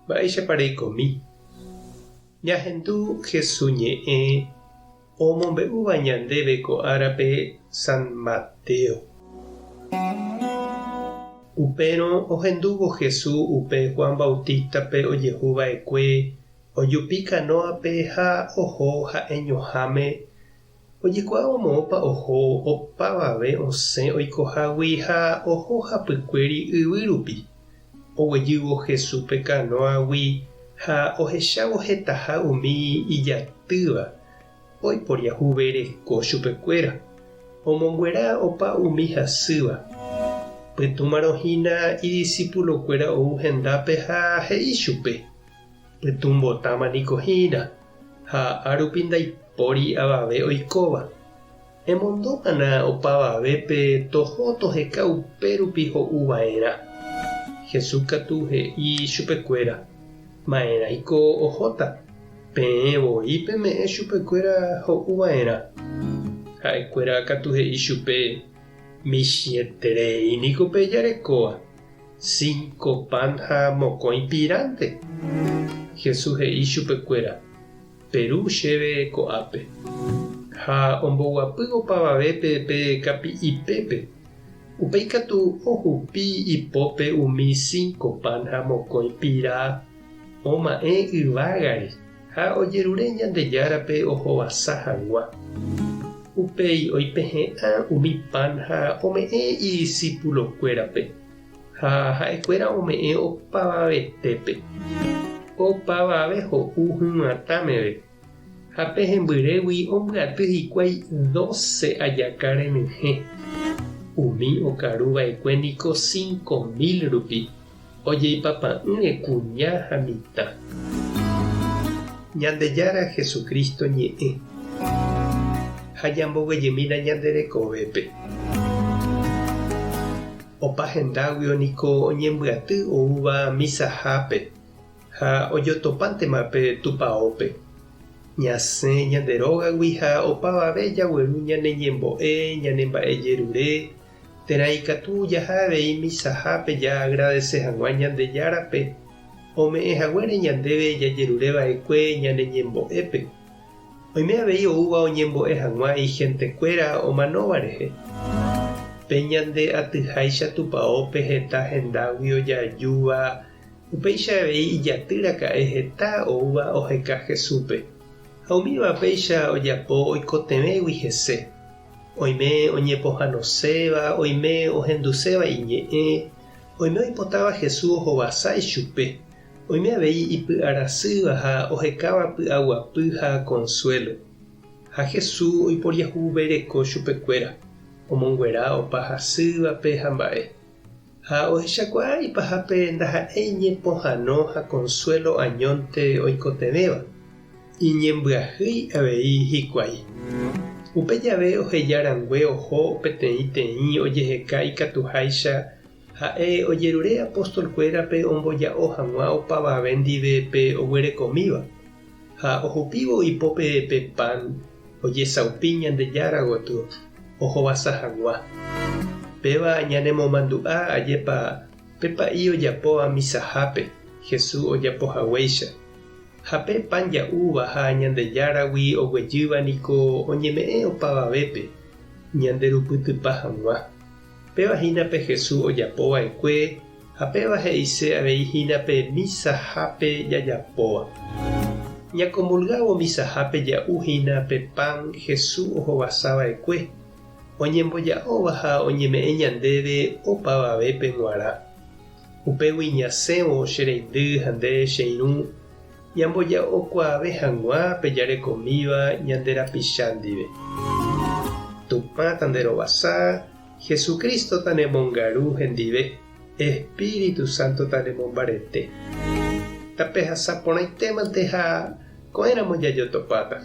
Mba'éichapa reikomi? Ñahendu Hesu ñe'ẽ omombe'úva ñandéve ko árape San Mateo. Upérõ ohendúvo Hesu upe Juan Bautístape ojehu va'ekue, ojupi kanóape ha oho ha'eñoháme Ojekuaávo moõpa oho opavave osẽ oikohágui ha oho hapykuéri yvy rupi, oguejývo Jesús pe kanóagui ha ohechávo hetaha umi ijatýva, oiporiahuvereko chupekuéra, omonguera opa umi hasýva. Pytũmarõ hína idisipulokuéra ou hendápe ha he'i chupe. Pytũmbotáma niko hína, ha árupi ndaipóri avave oikóva. Emondómana opavavépe toho toheka upérupi ho'u va'erã. Jesús katu he'i chupekuéra, Ma'erãiko ohóta? Peẽ voi peme'ẽ chupekuéra ho'u va'erã. Ha'ekuéra katu he'i chupe, Michĩeterei niko pe jarekóva. Cinco pan ha mokõi piránte. Jesús he'i chupekuéra, Peru chéve ko'ápe. Ha omboguapy opavavépe pe kapi'ipépe. Upéi katu ohupi ipópe umi cinco pan ha mokõi pira, oma'ẽ yvágare ha ojerure Ñandejárape ohovasa hag̃ua. Upéi oipehe'ã umi pan ha ome'ẽ idisipulokuérape, ha ha'ekuéra ome'ẽ opavavetépe. Opavave ho'u hyg̃uatã meve, ha pe hembyrégui ombyaty hikuái dóse ajaka renyhẽ. Umi okaru va'ekue niko 5000 rupi, ojeipapa'ỹre kuña ha mitã. Ñandejára Jesucristo ñe'ẽ ha ñamboguejymína ñande rekovépe. Opa hendáguio niko oñembyaty oúva misahápe ha ojotopántema pe tupaópe. Ñasẽ ñande rógagui ha opavave jagueru ñane ñembo'e, ñane mba'ejerure, Térã ikatu jaha avei misahápe jaagradese hag̃ua Ñandejárape ome'ẽ haguére ñandéve jajerure va'ekue ñane ñembo'épe. Oime avei oúva oñembo'e hag̃ua ihentekuéra omanóva rehe. Pe ñande atyháicha tupaópe heta hendágui ojajúva, upéicha avei ijaty raka'e heta oúva oheka Jesúspe. Ha umíva péicha ojapo oikotevẽgui hese. Oime oñepohãnoséva, oime ohenduséva iñe'ẽ, oime oipotáva Jesús ohovasa ichupe, oime avei ipy'arasýva ha ohekáva py'aguapy ha consuelo. Ha Jesús oiporiahuvereko chupekuéra, omonguera opa hasývape ha mba'e. Ha ohechakuaa ipahápe ndaha'éi ñepohãno ha consuelo añónte oikotevẽva, iñembyahýi avei hikuái. Upe jave oheja rangue oho peteĩ teĩ ojeheka ikatuháicha ha'e ojerure apóstol-kuérape omboja'o hag̃ua opavave ndive pe oguerekomíva, ha ohupívo ipópe pe pan ojesaupi Ñandejára gotyo ohovasa hag̃ua. Péva ñanemomandu'a ajépa pe pa'i ojapóva misahápe Jesús ojapo haguéicha. Ha pe pan ja'úva ha Ñandejáragui oguejýva niko oñeme'ẽ opavavépe ñanderupytypa hag̃ua. Péva hína pe Jesús ojapo va'ekue ha péva he'ise avei hína pe misahápe jajapóva. Ñakomulgávo misahápe ja'u hína pe pan Jesús ohovasa va'ekue, oñemboja'óva ha oñeme'ẽ ñandéve opavavépe g̃uarã. Upégui ñasẽvo che reindy ha nde che irũ, ñamboja'okuaave hag̃ua pe jarekomíva ñande rapicha ndive. Tupã tanderovasa, Jesucristo tanemongaru hendive, Espíritu Santo tanemombarete. Tapehasa porãitémante ha ko'ẽramo jajotopáta.